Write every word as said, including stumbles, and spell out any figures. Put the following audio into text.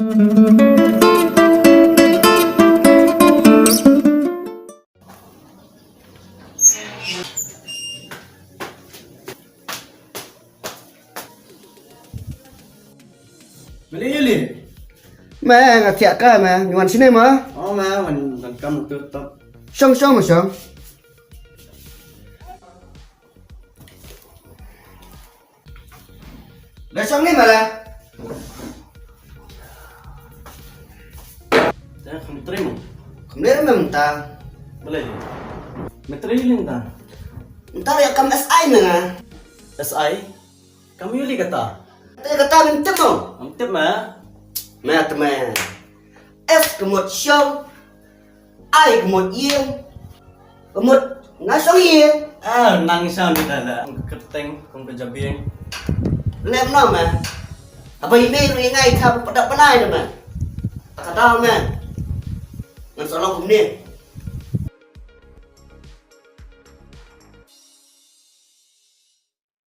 Meli, meli. Me, nga thiah ka me, ngi wan shane ma. Oh me, wan, wan kam tu top. Shong, shong ma, shong. La shong ne ma la. Te kham trei mo. Kham trei me mynta. Balei? Me trei lei mynta. Mynta ïa kam S I me nga. S I? Kam ïohi kata? Te kata ngam tip mo. Ngam tip me. Me te me. S ka mut shong. I ka mut ïing. Ka mut nga shong ïing. Ah, nang shong ni da da. Kyrteng kum ka jabieng. Lem no me. Haba i mei ruh i ngai ka ba da banai da me. Ka da me. Ngan sa long kumne.